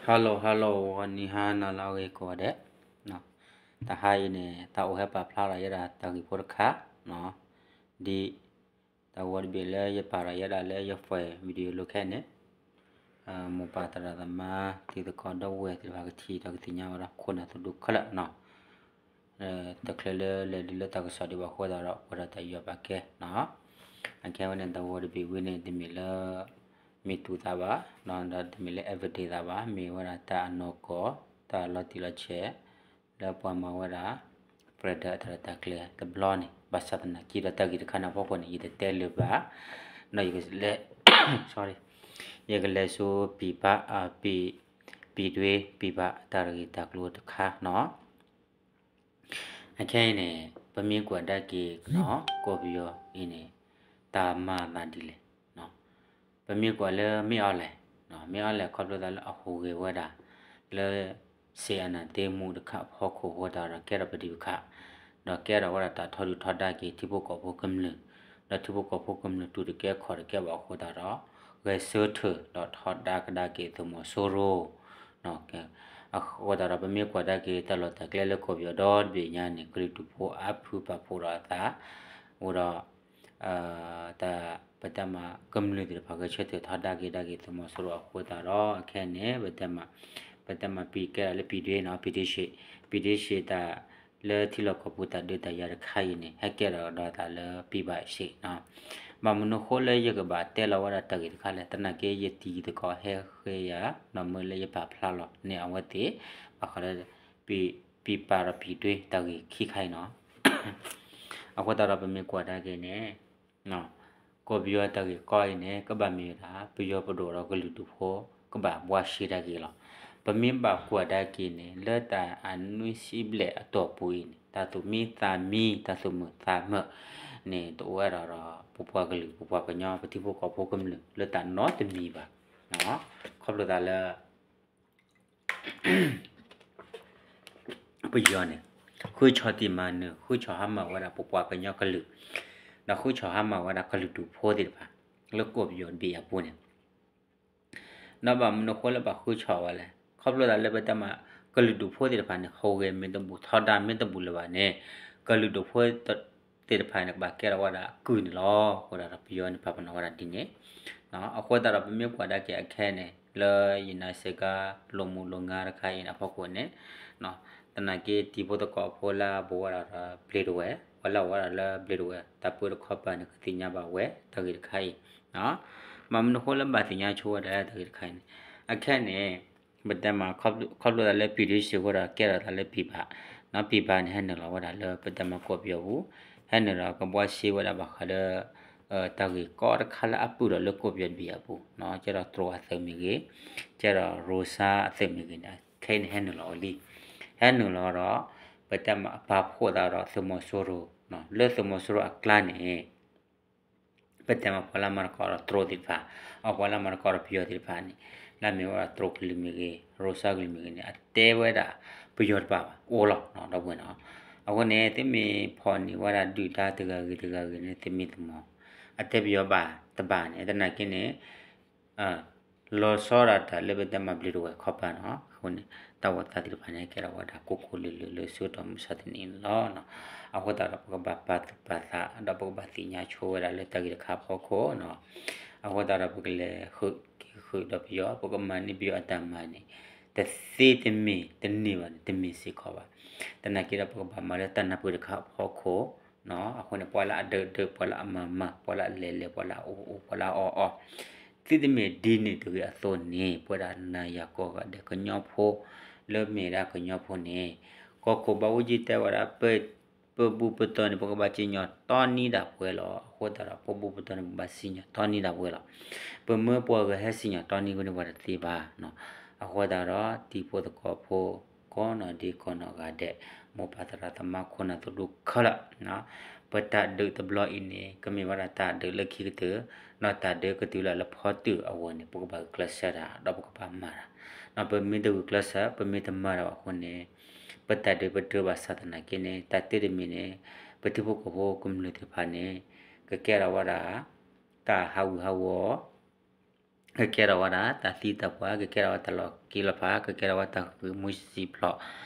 Hello hello ဂီၤနံၤဟါနၤလၢအဂ့ၤကိးဂၤဒဲး, တဟါအံၤန့ၣ် တၢ်အိၣ်ဟဲပာ်ဖျါလီၤယဲဒၣ်တၢ်ဂ့ၢ်ဖိတခါ, ဒ်တၢ်ဂီၤတဘ့ၣ်လၢယပာ်လီၤယဲဒၣ်လၢယ video လိၤခဲန့ၣ်, မိၢ်ပၢ်သရၣ်သမါ တံၤသကိးဒီပုၢ်ဝဲၢ်သ့ၣ်တဖၣ်ကထံၣ်ဒီးကသ့ၣ်ညါဝဲဒီး ခိၣ်နၢ်သဒူခဲလၢာ်နီၤ တချုးလၢလဲၤဒုးလၢတၢ်ကစီၣ်ဒံးဘၣ်အဃိသတးဒီး ပှဲၤဒီးတၢ်ယီၤပာ်ကဲနီၤ, အခဲဝဲန့ၣ် တၢ်ဂီၤတဘ့ၣ်ဝဲန့ၣ် တမ့ၢ်လၢ မ့ၢ်တူၢ်သးဘၣ်, ဒီးတမ့ၢ်လၢ evidence သးဘၣ်, မ့ၢ်ဝဲဒၣ်တၢ်အနီၢ်ကီၢ် တၢ်လီၤတံၢ်လီၤဆဲး လၢပှၤမၤဝဲဒၣ် Federal အတၢ်ရဲၣ်တၢ်ကျဲၤတဘျီန့ၣ်, ဘၣ်ဆၣ်သနာ်က့ဒီးတၢ်ဂ့ၢ်တခါန့ၣ်အဖီခိၣ်န့ၣ် ယတတဲလၢၤဘၣ်, ဒီးယကလဲၤ sorry ယကလဲၤဆူ ပြည်ပ ပြည်တွင်း ပြည်ပ တၢ်ဂ့ၢ်တၢ်ကျိၤတခါနီၤ. အခဲအံၤန့ၣ် ပမ့ၢ်ကွၢ်ကဒါက့ၤနီၤ ကီၢ်ပယီၤအံၤန့ၣ် တၢ်မၤအသးဒ်လဲၣ်, ပမ့ၢ်ကွၢ်လၢ မင်းအောင်လှိုင်, မင်းအောင်လှိုင် ခီဖျိသးလၢအဟူးဂဲၤဝဲဒၣ် လၢ စစ်အာဏာသိမ်းမှု တခါအဖီခိၣ်အဃိသတးဒီး ကဲထီၣ်ပဒံးပခး, ဒီးကဲထီၣ်ဝဲဒၣ်တၢ်ထီဒုၣ်ထီဒါက့ၤ ထံဖိကီၢ်ဖိကမျၢၢ်, ဒီးထံဖိကီၢ်ဖိကမျၢၢ်တူၢ်တကဲခီၣ်တကဲဘၣ်အဃိသတးဒီး ဂဲၤဆၢထၢၣ်ဒီးထီဒါကဒါက့ၤသုးမီၤစိရိၤ အဃိသတးဒီး ပမ့ၢ်ကွၢ်ကဒါက့ၤ တၢ်လီၢ်တၢ်ကျဲလၢကီၢ်ပယီၤဒီတဘ့ၣ်ညါန့ၣ် ကလုာ်ဒူၣ်ဖိအါဖုပာ်ဖှိၣ်ဒီးအသး, အိၣ်ဒီး တၢ်ပတဲမး ကမျၢၢ်သ့ၣ်တဖၣ်ဂဲၤဆၢထၢၣ်ထီဒါက့ၤဒါက့ၤသုးမီၤစိရိၤအဃိသတးဒီး အခဲန့ၣ် ပတဲမး ပတဲမး ပြည် ကဲထီၣ်လၢ ပြည်တွင်းနီၤ ပြည်တွင်းစစ်, ပြည်တွင်းစစ် တၢ်လၢထံလီၢ်ကီၢ်ပူၤတၢ်ဒုးတၢ်ယၤတခါအံၤန့ၣ် ဟဲကဲထီၣ်ဒီးသးလၢ ပြည်ပစစ်နီၤ. ဘၣ်မနုၤအဃိလၢယကဘၣ်တဲလီၤဝဲဒၣ်တၢ်ဂ့ၢ်တခါလဲၣ်, သနာ်က့ယတံၤသကိးဟဲဃ့ယၤ ဒီးမ့ၢ်လၢယပာ်ဖျါလီၤန့ၢ်အဝဲသ့ၣ် ဘၣ်ဃးလၢ ပြည်ပ ဒီး ပြည်တွင်း တၢ်ဂ့ၢ်ခံခါအံၤနီၤ. အဃိသတးဒီးပမ့ၢ်ကွၢ်ကဒါက့ၤန့ၣ် ကီၢ်ပယီၤတၢ်ဂ့ၢ်ကီအံၤန့ၣ် ကဘၣ်မ့ၢ်ဝဲဒၣ် ပယီၤပဒိၣ်ဒီးကလုာ်ဒူၣ်ဖိ ကဘၣ်ဘှါရှဲဒၣ်က့ၤလီၤ. ပမ့ၢ်ဘၣ်ကွၢ်ဒၣ်က့ၤန့ၣ် လၢတၢ်အနွံဆံဘျဲၣ်အတီၢ်ပူၤအံၤန့ၣ် တၢ်သူၣ်မံသးမံ တၢ်သူၣ်မုာ်သးမုာ်န့ၣ် တအိၣ်ဝဲဒၣ်ဒီး ပပှၤကလုာ် ပပှၤကညီ ပထံဖိကီၢ်ဖိကမျၢၢ် လၢတၢ်နီတမံၤဘၣ်. ခီဖျိသးလၢ ပယီၤန့ၣ် ဃုဆီၣ်တံၢ်မၤနၢၤ ဃုဆီၣ်ဟါမၢ်ဝဲဒၣ်ပပှၤကညီကလုာ် ဒီးဃုဆီၣ်ဟါမၢ်ဝဲဒၣ်ကလုာ်ဒူၣ်ဖိသ့ၣ်တဖၣ် လၢကီၢ်ပယီၤတဘ့ၣ်အပူၤန့ၣ် ဒီးဘၣ်မနုၤအဃိလၢဘၣ်ဃုဆီၣ်ဝဲလဲၣ်, ခီဖျိသးလၢပတဲမး ကလုာ်ဒူၣ်ဖိသ့ၣ်တဖၣ်န့ၣ် ဟူးဂဲၤမ့ၢ်တဘူၣ် ထီဒါမ့ၢ်တဘူၣ်လၢၤဘၣ်န့ၣ် ကလုာ်ဒူၣ်ဖိသ့ၣ်တဖၣ်န့ၣ် ကဘၣ်ကဲထီၣ်ဝဲဒၣ်ကုၢ်န့ၣ်လီၤ. အဃိသတးဒီးပယီၤန့ၣ် ပာ်ပနီၣ်ဝဲဒၣ်ဒ်န့ၣ် အဃိသတးဒီးပမ့ၢ်ကွၢ်ဒၣ်က့ၤအခဲန့ၣ် လၢယနာ်စ့ၢ်ကီး လိာ်မုာ်လိာ်ငါတခါအံၤန့ၣ်အဖီခိၣ်န့ၣ် သနာ်က့တံၤဖိသကိးဖိလၢအဘိးဝဲဒၣ်ဒီးဘျ့းဒဝဲၢ် ပှၤလၢအအိၣ်ဝဲဒၣ်လၢဘျ့းဒဝဲၢ် တၢ်ပၢတခီပၤန့ၣ် ကသ့ၣ်ညါဘၣ်ဝဲတၢ်ဂ့ၢ်တခါအံၤ ဘၣ်မနုၤအဃိလၢဘၣ်သ့ၣ်ညါဆိဝဲဒၣ်လၢတၢ်ဂ့ၢ်တခါအံၤန့ၣ် အခဲန့ၣ် ပတဲမး ခီဖျိသးလၢ ပြည်တွင်းစစ် အဃိဒီး ကဲထီၣ်သးလၢ ပြည်ပ နီၤ ပြည်ပ န့ၣ် ဟဲနုာ်လီၤဝဲဒၣ်လၢပတဲမးကီၢ်ပယီၤပူၤ ဟဲနုာ်လီၤကဘှါရှဲဝဲဒၣ်ဘၣ်ဃးလၢ တၢ်ဂ့ၢ်ကီတခါလၢအပုၢ်ဒီးလၢကီၢ်ပယီၤတဘ့ၣ်အပူၤနီၤ ကဲထီၣ်တြိၤအသုးမ့ၢ်ဂ့ၤ ကဲထီၣ်ရိၤစါအသုးမ့ၢ်ဂ့ၤန့ၣ် ခဲအံၤန့ၣ်ဟဲနုာ်လီၤဝဲလံ ဟဲနုာ်လီၤဒီး ပတဲမးအပာ်ဖှိၣ်သးဒီးသုးမီၤစိရိၤ လၢသုးမီၤစိရိၤအကျါန့ၣ် ပတဲမးပှၤလၢမၤသကိးဒီးတြိၤသ့ၣ်တဖၣ် အပှၤလၢမၤသကိးဒီးပယီၤသ့ၣ်တဖၣ်န့ၣ် လၢမ့ၢ်ဝဲဒၣ်တြိၤကလုာ်မ့ၢ်ဂ့ၤ ရိၤစါကလုာ်မ့ၢ်ဂ့ၤန့ၣ် အတဲဝဲဒၣ်ပယီၤတဘၣ်ဘၣ် အိၣ်လီၤ ဒီပုၢ်ဝဲၢ်နီၤ အဃိန့ၣ် သုမ့ၢ်ဖီၣ်န့ၢ်ဝဲဒၣ်ဒုၣ်ဒါတဂၤဂ့ၤတဂၤဂ့ၤန့ၣ် သုမ့ၢ်သမီၤ အတဲပယီၤဘၣ်တဘၣ်န့ၣ် သနာ်က့န့ၣ် လီၤဆီဒၣ်တၢ်လၢပတဲမးဘျ့းဒဝဲၢ်ခီပၤနီၤ အဃိန့ၣ် တၢ်အိၣ်သးသ့ၣ်တဖၣ်န့ၣ် ကဲထီၣ်ဝဲဒၣ်ကိၢ်ကိၢ်လၢၤလၢၤလၢဆၢကတီၢ်မုၢ်ဆါတနံၤန့ၣ်လီၤ. အဃိသတးဒီးပကဘၣ်ပာ်သူၣ်ပာ်သး ဒီးပကဘၣ်သ့ၣ်ညါဆိဝဲဒၣ်လၢတၢ်ဂ့ၢ်တခါအဖီခိၣ်နီၤ အဃိသတးဒီးပကလဲၤဃုာ်က့ၤဃုာ်ဒီးပယီၤ ပကမၤန့ၢ်ပယီၤအတၢ်မၤန့ၣ် တသ့တမ့ၢ်တန့ၢ်ဘၣ်န့ၣ် တမ့ၢ်စ့ၢ်ကီးဘၣ်. သနာ်က့ဒီးပကဘၣ်မၤလၢတၢ်နၢ်ပၢၢ်တခါအဖီခိၣ် အဃိန့ၣ် ပှၤလၢအဒုးဒုး ပှၤလၢအမၤမၤ ပှၤလၢအလဲၤလဲၤ ပှၤလၢအအိၣ်အိၣ် ပှၤလၢအအီၣ်အီ သုတမ့ၢ်ဒ်န့ၣ်တဂ့ၤအသိးန့ၣ် ပဝဲဒၣ်နၤယၤကိးဂၤဒဲးကညီဖိ လၢမ့ၢ်ဒၣ်ကညီဖိန့ၣ် ကီၢ်ခိၣ်ဘၣ်အူကၠံတဲဝဲဒၣ် ပ ပဘူၣ်ပတီၢ်န့ၣ် ပကဘၣ်စံၣ်ညီၣ်တီနံဒၣ်ပှဲၤလီၤ. အဃိသတးဒီး ပဘူၣ်ပတီၢ်န့ၣ် ပဘၣ်စံၣ်ညီၣ်တီနံဒၣ်ပှဲၤလီၤ. ပမၢပှၤဂၤဟဲစံၣ်ညီၣ်တီနံဝဲန့ၣ် ပှၤတသ့ဘၣ်. အဃိသတးဒီး တံၤဖိသကိးဖိ ကိးနီၢ်ဒဲးကိးနီၢ်ဂၤဒဲး မိၢ်ပၢ်သရၣ်သမါခိၣ်နၢ်သဒူခဲလၢာ် ပတၢ်ဒုးတဘျီအံၤန့ၣ် ကမ့ၢ်ဝဲဒၣ်တၢ်ဒုးလၢခံကတၢၢ် ဒီးတၢ်ဒုးကတုၤလၢလၢဖီတုာ်အဂီၢ်န့ၣ် ပကဘၣ်ဂုာ်ကျဲးစၢးတၢ် ဒီးပကဘၣ်မၤတၢ်. ပမ့ၢ်တဂုာ်ကျဲးစၢး ပမ့ၢ်တမၤတၢ်ဘၣ်အဃိန့ၣ် ပတၢ်ဒုးပတြၢၤဘၣ်ဆၣ်သနာ်က့န့ၣ် တၢ်တ့တမံၤန့ၣ် ပထံဖိကီၢ်ဖိကမျၢၢ်သ့ၣ်တဖၣ်န့ၣ် ကကဲထီၣ်ဝဲဒၣ် တၢ်ဟးဂူာ်ဟးဂီၤ ကကဲထီၣ်ဝဲဒၣ်တၢ်သံတၢ်ပှၢ်, ကကဲထီၣ်ဝဲတၢ်လီၤက့လီၤဖး, ကကဲထီၣ်ဝဲတၢ်ဂုာ်မူစံာ်ဖျိး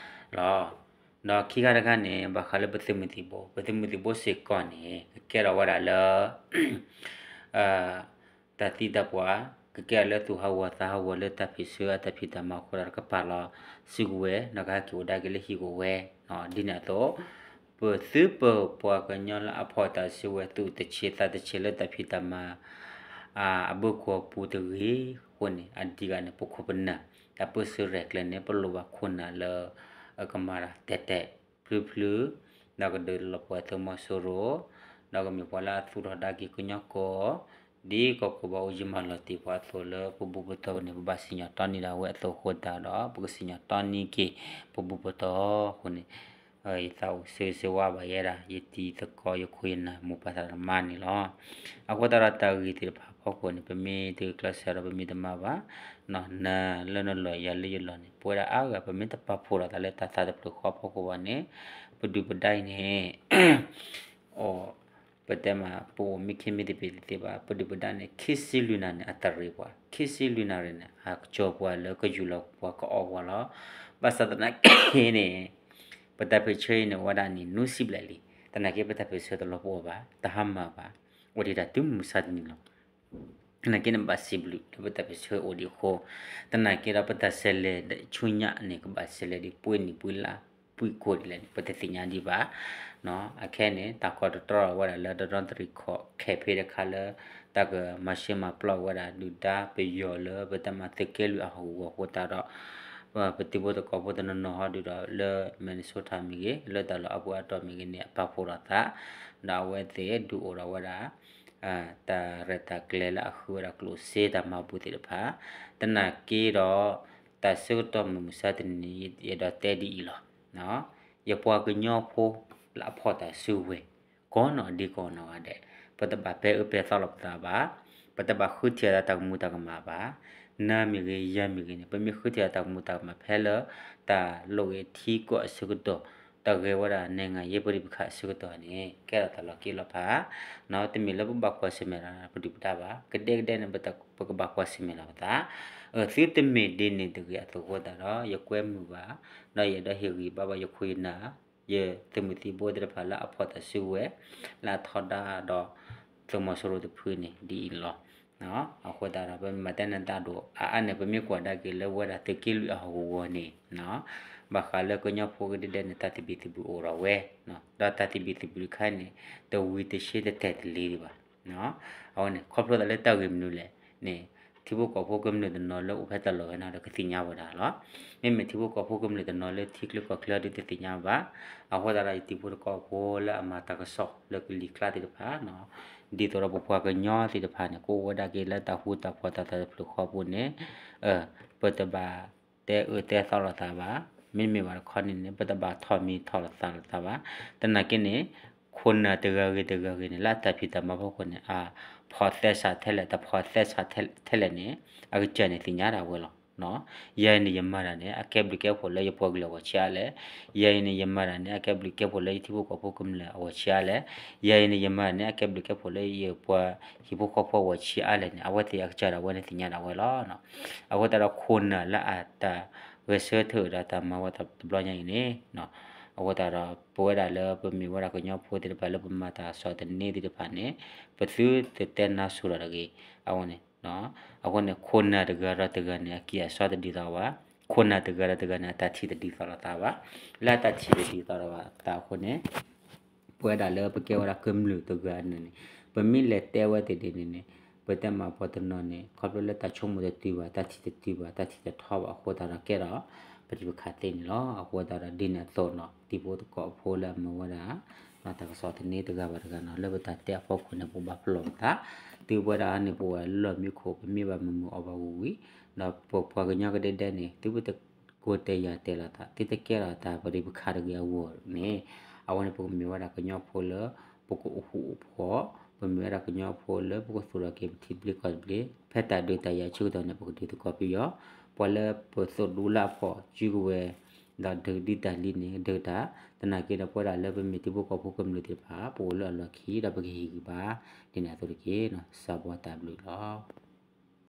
လီၤ. ဒီးခံခါတခါန့ၣ် ဘၣ်ဃးလၢပသုးမုၢ်သံၣ်ဘိ, ပသုးမုၢ်သံၣ်ဘိစ့ၢ်ကီးန့ၣ် ကကဲထီၣ်ဝဲဒၣ်လၢ တၢ်သံတၢ်ပှၢ်, ကကဲထီၣ်လၢသူၣ်ဟးဂီၤသးဟးဂီၤလၢတၢ်ဖံးဆၢအတၢ်ဖံးတၢ်မၤအဃိဒီး ကပာ်လီၤစုကဝဲၤ ဒီးကဟဲက့ၤအိၣ်ဒါက့ၤလၢဟံၣ်ကဝဲၤ, ဒ်န့ၣ်အသိး ပသုပပှၤကညီလၢအဖီၣ်တၢ်စုကဝဲၤ သူၣ်တဆံးသးတဆံးလၢတၢ်ဖံးတၢ်မၤ အဘၢကွီၢ်ပူၤတဂ့ၤအဃိန့ၣ် အဒံးဂၤန့ၣ် ပခိၣ်ပနၢ် တၢ်ပၢဆှၢရဲၣ်ကျဲၤန့ၣ် ပလိၣ်ဘၣ်ခိၣ်နၢ်လၢ ကမၤတၢ်တဲာ်တဲာ်ဖျုဖျု ဒီးကဒုးလီၤပှီၢ်သုးမီၤစိရိၤ, ဒီးကမ့ၢ်ပှၤလၢအသူၣ်ထီၣ်ဒါက့ၤကညီကီၢ် ဒ်ကီၢ်ခိၣ်ဘၣ်အိၣ်ယံၤမၤလီၤတ့ၢ်ပှၤအသိးလၢပဘူၣ်ပတီၢ်န့ၣ် ပဘၣ်စံၣ်ညီၣ်တီနံၤဒၣ်ဝဲအသိးအဃိသတးဒီး ပကစံၣ်ညီၣ်တီနံၤက့ၤ ပဘူၣ်ပတီၢ်အဃိန့ၣ် ယသးအိၣ်ဆၢဂ့ၤဆၢဝါဘၣ်ယဲဒၣ် ယတံၤသကိး ယခိၣ်ယနၢ် မိၢ်ပၢ်သရၣ်သမါန့ၣ်လီၤ. အဃိသတးဒီးတၢ်ဂ့ၢ်သ့ၣ်တဖၣ်အဖီခိၣ်န့ၣ် ပမ့ၢ်တကျဲးစၢးဒီးပမ့ၢ်တမၤဘၣ်, နၤလၢနလီၢ်ယၤလၢယလီၢ်န့ၣ် ပဝဲဒၣ်အါဂၤ ပမ့ၢ်တပာ်ဖှိၣ်လိာ်သးလၢတၢ်သးတဖျၢၣ်ဃီအဖီခိၣ်ဘၣ်န့ၣ် ပဒုၣ်ပဒါအံၤန့ၣ် အိၣ် ပတဲမး ပအိၣ်မ့ၢ်ခံမ့ၢ်တပ့ၤတသ့ဘၣ်, ပဒုၣ်ပဒါန့ၣ် ခံဆံလွံၢ်နၣ်ရံၣ်န့ၣ် အတရံးပှၤ, ခံဆံလွံၢ်နၣ်ရံၣ်န့ၣ် အကစီၤပှၤလၢကယူၢ်လီၤပှၤကအီၣ်ပှၤလီၤ. ဘၣ်ဆၣ်သနာ်က့န့ၣ် ပတၢ်ပၢၢ်ဆၢအံၤန့ၣ် အိၣ်ဝဲဒၣ်နံၣ်နွံဆံဘျဲၣ်လံ, သနာ်က့ပတၢ်ပၢၢ်ဆၢတလီၤပှီၢ်ဘၣ်, တဟါမၢ်ဘၣ်, အိၣ်ဒံးတၢ်တုၤမုၢ်မဆါတနံၤလီၤ. သနာ်က့န့ၣ် ဘၣ်စံးဘျုးလၢပတၢ်ပၢၢ်ဆၢအိၣ်ဒံးအဃိ, သနာ်က့ဒီးပတၢ်ဆဲးလဲၤဆူညါန့ၣ် ကဘၣ်ဆဲးလဲၤဒံးပှဲၤနံၣ်ပှဲၤလါ ပှဲၤကိၢ်ဒ်လဲၣ်န့ၣ် ပတသ့ၣ်ညါဒံးဘၣ်. အခဲန့ၣ် တၢ်ကီတတြီဝဲဒၣ်လၢ တနီသရံၣ်ခီၣ်ခဲဖ့တခါလၢ တၢ်ကမၤရှဲမၤပျီဝဲဒၣ်ဒုၣ်ဒါပယီၤလၢ ပတဲမးသုးက့လွံၢ်အဟီၣ်ကဝီၤအဃိသတးဒီး ပသုးဖိသကိးဖိတနီၤနီၤဟီဒုဒီးလၢ Minnesota မ့ၢ်ဂ့ၤ, လၢတၢ်လီၢ်အဘူးအတီၢ်မ့ၢ်ဂ့ၤန့ၣ် အပာ်ဖှိၣ်ထီၣ်သး, ဒီးအဝဲသ့ၣ်ဒုးအိၣ်ထီၣ်ဝဲဒၣ် တၢ်ရဲၣ်တၢ်ကျဲၤလၢအဃုဝဲဒၣ်ကျိၣ်စ့တၢ်မၤဘူၣ်သ့ၣ်တဖၣ်, သနာ်က့ဒီး တၢ်ဆၢကတီၢ်မုၢ်မဆါတနံၤ ယအဲၣ်ဒိးတဲဒ်အံၤလီၤ. ယပှၤကညီဖိလၢအဖီၣ်တၢ်စုကဝဲၤ ကိးနီၢ်ဒဲးကိးနီၢ်ဂၤဒဲး, ပတဘၣ်ပဲာ်အၢပဲာ်သီလိာ်ပသးဘၣ်, ပတဘၣ်ဃုထံၣ်အီၤတၢ်ကမူၤတၢ်ကမၣ်ဘၣ်. နၤမ့ၢ်ဂ့ၤ ယၤမ့ၢ်ဂ့ၤန့ၣ် ပမ့ၢ်ဃုထံၣ်အီၤတၢ်ကမူၤတၢ်ကမၣ်ဖဲလၢ တၢ်လိၣ်ဂ့ၤထံကီၢ်အဆၢကတီၢ်, တၢ်ဂဲၤဝဲဒၣ် နိုင်ငံရေးပဋိပက္ခ အဆၢကတီၢ်န့ၣ် ကဲထီၣ်တၢ်လီၤက့လီၤဖး, တမ့ၢ်လၢပဘၣ်ကွၢ်ဆၢၣ်မဲာ်ဒီးပဒုၣ်ပဒါဘၣ်, ကဒဲကဒဲန့ၣ် ပကဘၣ်ကွၢ်ဆၢၣ်မဲာ်လီၤပသး. သုတမ့ၢ်ဒ်န့ၣ်တဂ့ၤအသိးအဃိသတးဒီး ယကွဲမုာ်ဘၣ်, ဒီးယအဲၣ်ဒိးဟ့ၣ်ဂံၢ်ဘါဘၣ်ယခိၣ်ယနၢ် ယသုးမုၢ်သံၣ်ဘိသ့ၣ်တဖၣ်လၢအဖီၣ်တၢ်စုကဝဲၤ, လၢအထီဒါဒီး သုးမီၤစိရိၤတဖုန့ၣ် ဒ်အံၤလီၤ. အဃိသတးဒီး ပမ့ၢ်တဲနတၢ်ဒိၣ်အါအါန့ၣ် ပမ့ၢ်ကွၢ်ဒါက့ၤလၢဝဲဒၣ်သုးက့လွံၢ်အဟီၣ်ကဝီၤန့ၣ်, ဘၣ်ဃးလၢကညီဖိကဒဲကဒဲန့ၣ် တၢ်သဘံၣ်သဘုၣ်အိၣ်ဒီးဝဲ, ဒီးတၢ်သဘံၣ်သဘုၣ်တခါန့ၣ် တဝံၤတဆ့တတဲာ်တလ့ၤဒံးဘၣ်. အဝဲန့ၣ် ခီဖျိသးလၢတၢ်ဂ့ၢ်မနုၤလဲၣ်န့ၣ် ထံဖိကီၢ်ဖိကမျၢၢ်တနီၤလၢအိၣ်ဖဲတၢ်လီၢ်ဝဲန့ၣ်ဒီးကသ့ၣ်ညါဝဲဒၣ်လီၤ. မ့မ့ၢ်ထံဖိကီၢ်ဖိကမျၢၢ်တနီၤလၢထံချၢကီၢ်ချၢဒုးတသ့ၣ်ညါဘၣ်. အဃိသတးဒီးယတံၤဖိသကိးဖိလၢအမၤတၢ်ကစီၣ်လၢကလံၤကျါသ့ၣ်တဖၣ်, ဒ်သိးဒီးပပှၤကညီသ့ၣ်တဖၣ်န့ၣ် ကအိၣ်ဝဲဒၣ်က့ၤလၢတၢ်ဃူတၢ်ဖိးတၢ်သးတဖျၢၣ်ဃီအပူၤန့ၣ် ပတဘၣ်တဲအၢတဲသီလိာ်သးဘၣ်. မ့တမ့ၢ်ဘၣ်တခီန့ၣ်န့ၣ် ပတဘၣ်ထီၣ်မံၤထီၣ်လိာ်သးလိာ်သးဘၣ်. သနာ်က့န့ၣ် ခိၣ်နၢ်တဂၤဂ့ၤတဂၤဂ့ၤန့ၣ် လၢအတၢ်ဖံးတၢ်မၤဖီခိၣ်န့ၣ် အဖီၣ်သဲစးထဲလဲၣ်တဖီၣ်သဲစးထဲလဲၣ်န့ၣ် အကစၢ်န့ၣ်သ့ၣ်ညါဒၣ်ဝဲလီၤ. ယၤအံၤန့ၣ်ယမၤတၢ်န့ၣ် အကဲဘျုးကဲဖှိၣ်လၢယပှၤကလုာ်အဂီၢ်ဆံးအါလဲၣ်. ယၤအံၤန့ၣ်ယမၤတၢ်န့ၣ် အကဲဘျုးကဲဖှိၣ်လၢယထံဖိကီၢ်ဖိကမျၢၢ်အဂီၢ်ဆံးအါလဲၣ်. ယၤအံၤန့ၣ်ယမၤတၢ်န့ၣ် အကဲဘျုးကဲဖှိၣ်လၢယပှၤဟံၣ်ဖိဃီဖိအဂီၢ်ဆံးအါလဲၣ်န့ၣ် အဝဲသ့ၣ်အကစၢ်ဒၣ်ဝဲန့ၣ်သ့ၣ်ညါဒၣ်ဝဲလီၤ. အဃိသတးဒီး ခိၣ်နၢ်လၢအတၢ်ဂဲၤဆၢထၢၣ်ဒီးတၢ်မၤဝဲတဘျီညါအံၤန့ၣ် အဃိသတးဒီး ပဝဲဒၣ်လၢပမ့ၢ်ဝဲဒၣ်ကညီဖိသ့ၣ်တဖၣ်လၢပမၤတၢ်ကစီၣ်သန့သ့ၣ်တဖၣ်န့ၣ် ပသုတတဲနါစိၤဒီးတဂ့ၤ. အဝဲန့ၣ် အဃိန့ၣ် ခိၣ်နၢ်တဂၤဒီးတဂၤန့ၣ် အကံၢ်အစီတဒ်သိးဘၣ်. ခိၣ်နၢ်တဂၤဒီးတဂၤန့ၣ် အတၢ်ထံၣ်တဒ်သိးလိာ်သးဘၣ်. လၢအတၢ်ထံၣ်တဒ်သိးလိာ်သးအဃိန့ၣ် ပဝဲဒၣ်လၢပကဲဝဲဒၣ်ကမျၢၢ်တဂၤန့ၣ်န့ၣ် ပမ့ၢ်လဲၤတဲဝဲသ့ၣ်ဒ်န့ၣ်န့ၣ် ပတဲမးပှၤတနီၤန့ၣ် ခီဖျိလၢတၢ်ဆိကမိၣ်တတုၤဘၣ်, တၢ်ထံၣ်တတုၤဘၣ်, တၢ်ထံၣ်တထီဘၣ်အဃိသတးဒီး ကဲထီၣ်ပတံၤပခးသ့န့ၣ်လီၤ. အဃိသတးဒီး ဒ်န့ၣ်အသိးနီၤ တံၤဖိသကိးဖိလၢအမၤဝဲဒၣ် တၢ်ကစီၣ်သန့တဂၤဘၣ်တဂၤနီၤ လၢပတၢ်တဲအဖီခိၣ်န့ၣ် ပဘၣ်ပလီၢ်ပသး, တုၤပဝဲဒၣ်န့ၣ် ပဝဲလၢလီၢ်မံခိၣ် ပမ့ၢ်ဘၣ်မုာ်မုာ်အီၣ်ဘၣ်ဝံၤဝံၤ, ဒီးပပှၤကညီကဒဲကဒဲန့ၣ် သုပတကိးတဲယၤတဲလိာ်သး, သုတကဲထီၣ်တၢ်ပတံၤပခးတဂ့ၤအဂီၢ်န့ၣ်, အဝဲန့ၣ် ပကမ့ၢ်ဝဲဒၣ်ကညီဖိလၢ ပကအိၣ်ဃူအိၣ်ဖိး, ပမ့ၢ်ဝဲဒၣ်ကညီဖိလၢပကသူၣ်ထီၣ်က့ၤပထံသဘျ့ကီၢ်သဘျ့, ဖဲတၢ်ဒုးတၢ်ယၤဆၢကတီၢ်န့ၣ် ပကဒုးသကိးပယီၤ, ပှၤလၢပသိၣ်ဒူလၢအဖီၣ်စုကဝဲၤ ဒီးဒုးဒ်တၢ်လံန့ၣ် ဒုးတၢ်, သနာ်က့ဒီး ပဝဲဒၣ်လၢပမ့ၢ်တံၤဖိကီၢ်ဖိကမျၢၢ်သ့ၣ်တဖၣ် ပအိၣ်လၢအလီၢ်ခံ ဒီးပကဟ့ၣ်ဂံၢ်ဘါ ဒ်န့ၣ်အသိးတက့ၢ်. စံးဘျုးတၢ်ဘျုးလီၤ.